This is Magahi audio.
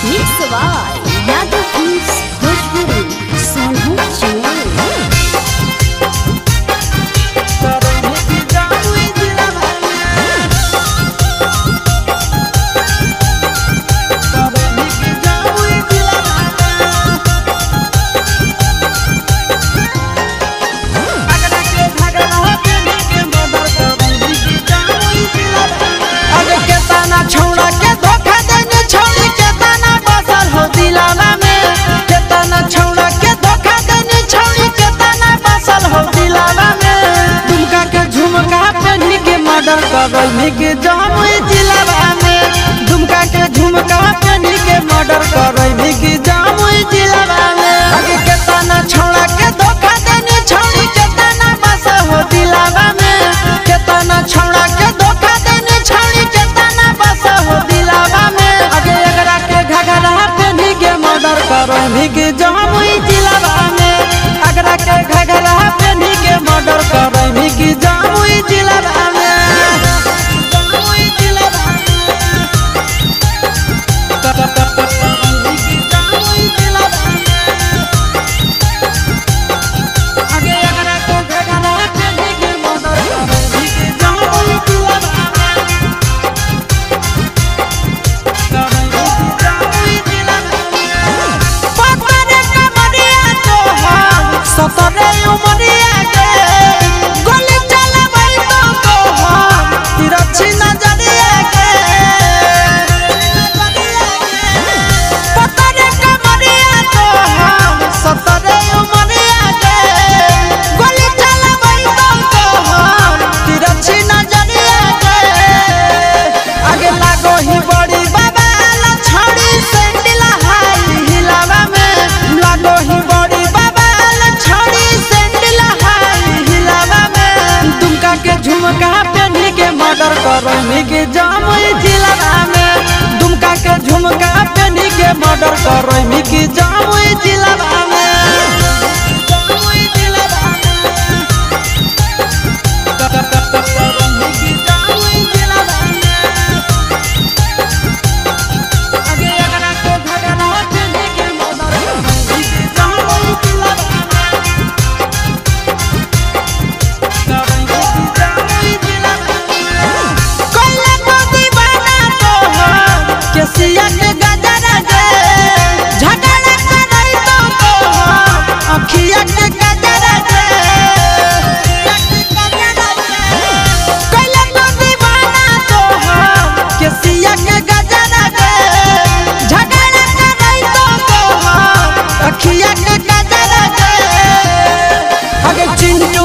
Mix by Yadav films Bhojpuri Sonu Chimai. छौड़ा के धोखा देने छौड़ी के ताना बसल हो दिलावा में। केतना छौड़ा के धोखा देने छौड़ी के ताना बसल हो दिलावा में। दुमका के झुमका पहनी के मर्डर करैनी के जमुई जिलावा में। दुमका के झुमका पहनी के मर्डर करैनी के जमुई जिलावा में। आगे केतना छौड़ा के धोखा देने छौड़ी के ताना बसल हो दिलावा में। केतना छौड़ा के धोखा देने छौड़ी के हो दिलावा में। आगे एकरा के घघरा पहनी के मर्डर करैनी के जमुई जिलावा में। अगरा के घघरा पहनी के मर्डर करैनी के जमुई जिलावा में। जमुई जिलावा में जमुई जिलावा में। आगे एकरा के घघरा पहनी के मर्डर करैनी के जमुई जिलावा में। सतरे उमरिया के गोली चलाबै तो तोहर तिरछी नजरिया के। पतरे कमरिया तोहर सतरे उमरिया के गोली चलाबै तो तोहर तिरछी नजरिया के। आगे लागो ही बड़ी बाबा छड़ी सैंडल हाई हिलावा में। लागो ही बड़ी झुमका पहनी के मर्डर करैनी के जमुई जिलावा में। दुमका के झुमका पहनी के मर्डर करैनी के जमुई जिलावा में। जमुई जिलावा में जमुई जिलावा में। आगे एकरा के घघरा पहनी के मर्डर करैनी के जमुई जिलावा में। केसिया के गजरा दे झगड़ा करई तो तोहर अखिया के गजरा दे। कैला तो दीवाना तोहर केसिया के गजरा दे झगड़ा करई तो तोहर अखिया के गजरा दे। आगे चिंटू